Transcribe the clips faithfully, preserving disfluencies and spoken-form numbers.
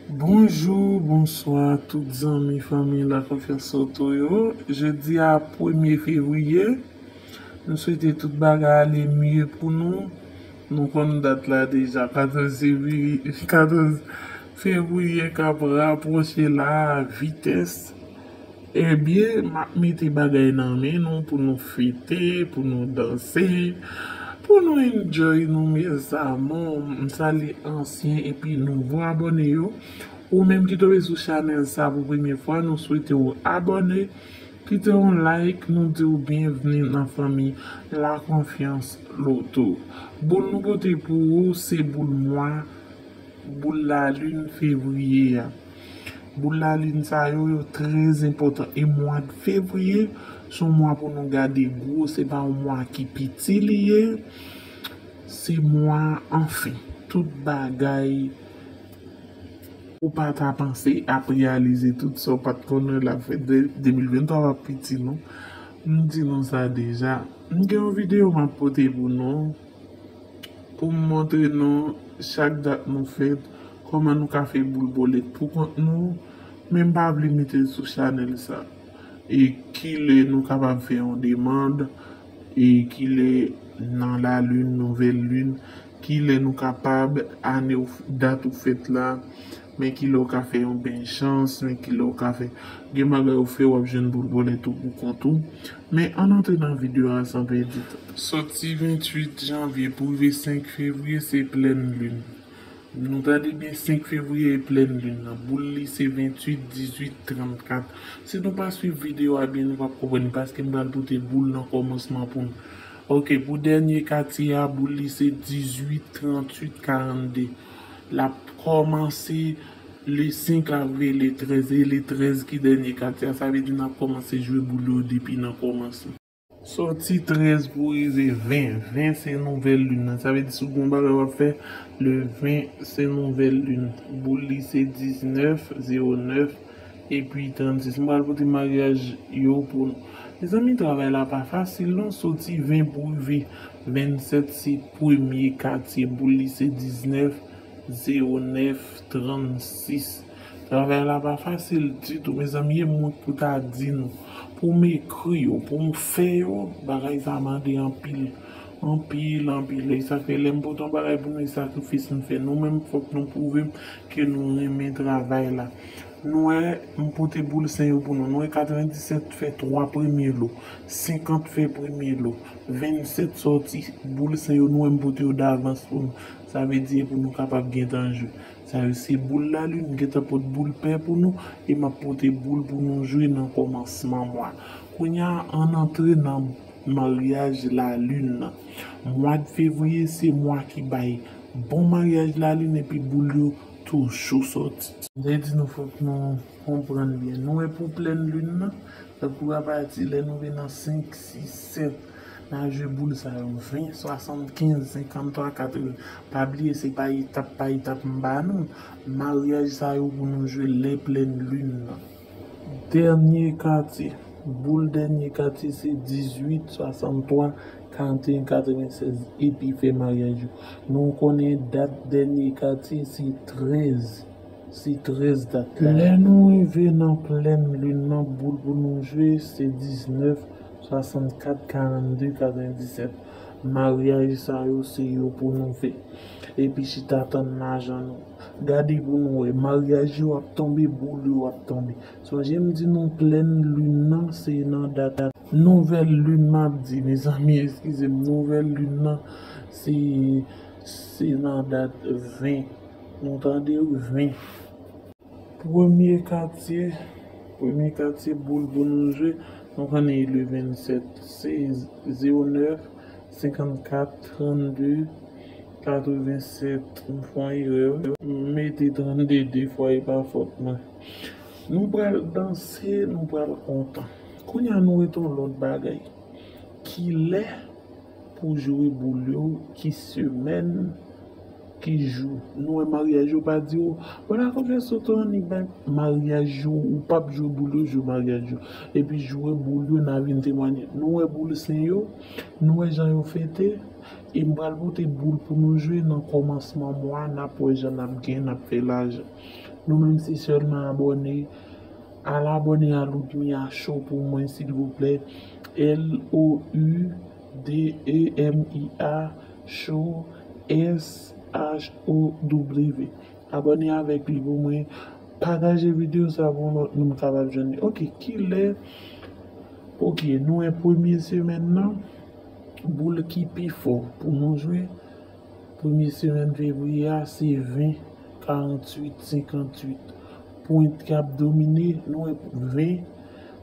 Bonjou, bonswa tout zanmi, fanmi La Confiance Auto yo. Jodi a premye fevriye, nou swete tout bagay ale mye pou nou. Nou konn dat la deja, katòz fevriye, katòz fevriye k ap rapwoche la a vitès. Ebyen, m ap mete bagay nan men nou pou nou fete, pou nou danse, pou nou enjoy nou, mes amours. M salye ansyen epi nouvo abòne yo. Ou menm ki tonbe sou chanèl sa pou premye fwa, nou swete w abòne, kite yon like, nou di w byenvni nan fanmi La Confiance Auto. Boul nou pote pou ou, se boul mwa, boul lalin fevriye a. Boul lalin sa yo, yo trè enpòtan. E mwa fevriye, se yon mwa pou nou gade gwo, se pa yon mwa ki piti li ye. Se mwa, anfen, tout bagay ou pa ta panse ap reyalize, tout sa w pa t konnen l ap fèt de, de mil venntwa p ap piti non. M di nou sa deja. M gen yon videyo m ap pote pou nou, pou m montre nou chak dat nou fèt, kòman nou ka fè boul bòlèt pou kont nou, men m pa vle mete l sou chanèl sa. E kilè nou kapab fè yon demann, e kilè nan lalin, nouvèl lin, kilè nou kapab, ane w f-, dat ou fèt la, men kilè w ka fè yon ben chans, men kilè w ka fè. Gen bagay ou fè, w ap jwenn boul bòlèt ou pou kont ou. Men ann antre nan videyo a san pèdi tan. Sòti venntuit janvye pou rive senk fevriye, se plèn lin. Nou tande byen, senk fevriye e plèn lin nan. Boul li se venntuit, dizuit, trannkat. Si nou pa swiv videyo a byen, nou p ap konprann li, paske m pral pote boul nan kòmansman pou nou. Oke, pou dènye katye a, boul li se dizuit, trantuit, karannde. L ap kòmanse le senk, l ap rive le trèz, e le trèz ki dènye katye a, sa vle di n ap kòmanse jwe boul yo depi nan kòmansman. Sòti trèz pou rive ven. Ven se nouvèl lin nan. Sa vle di si w gen yon bagay w ap fè, le ven se nouvèl lin. Boul li se diznèf, zewo nèf, epi trannsis. M pral pote maryaj yo pou nou. Mezanmi, travay la pa fasil non. Sòti ven pou rive vennsèt se premye katye. Boul li se diznèf, zewo nèf, trannsis. Travay la pa fasil ditou, mezanmi, e mwen pou ta di nou, pou m ekri yo, pou m fè yo, bagay sa mande anpil, anpil, anpil. E sa fè lè m pote yon bagay pou nou, e sakrifis m fè. Nou menm, fòk nou pwouve m ke nou renmen travay la. Nou wè, m pote boul sen yo pou nou. Nou wè katrevendisèt fè twa premye lo, senkant fè premye lo, vennsèt sòti boul sen yo, nou wè m pote yo davans pou nou. Sa vle di e pou nou kapab gentan jwe. Sa yo se boul lalin, m gentan pot boul pè pou nou, e m ap pote boul pou nou jwe nan kòmansman mwa. Kounye a, ann antre nan maryaj lalin nan. Mwa fevriye se mwa ki bay bon maryaj lalin, epi boul yo toujou sòti. M te di nou fòk nou konprann byen. Nou wè pou plèn lin nan, tankou apati lè nou vin nan senk, sis, sèt, n a jwe boul sa yo, ven, swasannkenz, senkanntwa, katreven. Pa bliye, se pa etap pa etap m ba nou. Maryaj sa yo pou nou jwe lè plèn lin nan. Dènye katye. Boul dènye katye se dizuit, swasannntwa, karanteyen, katrevensèz, epi fè maryaj yo. Nou konnen dat dènye katye se trèz. Se trèz dat la. Lè nou rive nan plèn lin nan, boul pou nou jwe se diznèf, swasannkat, karannde, katrevendisèt. Maryaj sa yo se yo pou nou fè. Epi chita tann lajan nou. Gade pou nou wè, maryaj yo ap tonbe, boul yo ap tonbe. Sonje m di nou plèn lin nan se nan dat nouvèl lin m ap di, mezanmi, eskize m, nouvèl lin nan se, se nan dat ven. Nou tande wi, ven. Premye katye, premye katye boul pou nou jwe, nou konnen e le vennsèt, se zewo nèf, senkannkat, trannde, katrevensèt. M fè yon erè, m mete trannde de fwa, e pa fòt mwen. Nou pral danse, nou pral kontan. Kounye a nou ret yon lòt bagay. Kilè pou jwe boul yo, ki semèn Ki jou? Nou wè maryaj yo pa di w, bon, la konfyans sou tou annik bay maryaj yo, ou p ap jwe boul yo, jwe maryaj yo. Epi jwe boul yo, n a vin temwanye. Nou wè boul sen yo, nou wè jan yo fete, e m pral pote boul pou nou jwe nan kòmansman mwa, n ap wè jan n ap gen, n ap fè lajan. Nou menm se sèlman abòne, al abòne a Loudmia Show pou mwen, silvouplè. L O U D E M I A Show, S H O W. Abòne avèk li pou mwen. Pataje videyo sa pou lòt moun kapab jwenn li. Ok, kilè? Ok, nou wè premye semèn nan. Boul ki pi fò pou nou jwe. Premye semèn fevriye a, se ven, karanntuit, senkantuit. Pwent k ap domine, nou wè ven,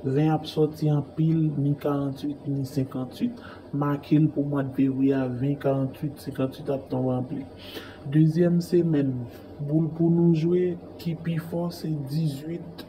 ven ap sòti anpil, ni karanntuit, ni senkantuit. Make l pou mwa fevriye a, ven, karanntuit, senkantuit ap tonbe anpil. Dezyèm semèn, boul pou nou jwe ki pi fò, se dizuit,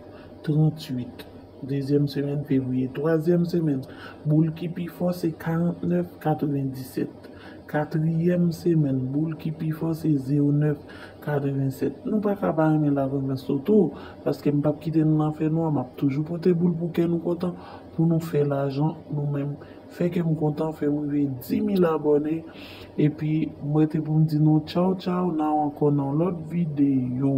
tranntuit. Dezyèm semèn fevriye. Twazyèm semèn, boul ki pi fò, se karantnèf, katrevendisèt. Katriyèm semèn, boul ki pi fò, se zewo nèf, katrevensèt. Nou pa ka pa renmen la konfyans loto, paske m p ap kite nou nan fè nwa, m ap toujou pote boul pou kè nou kontan, pou nou fè lajan nou menm. Fè kè m kontan, fè m rive dis mil abòne, epi m rete pou m di nou tchaw tchaw, n a ankò nan lòt videyo.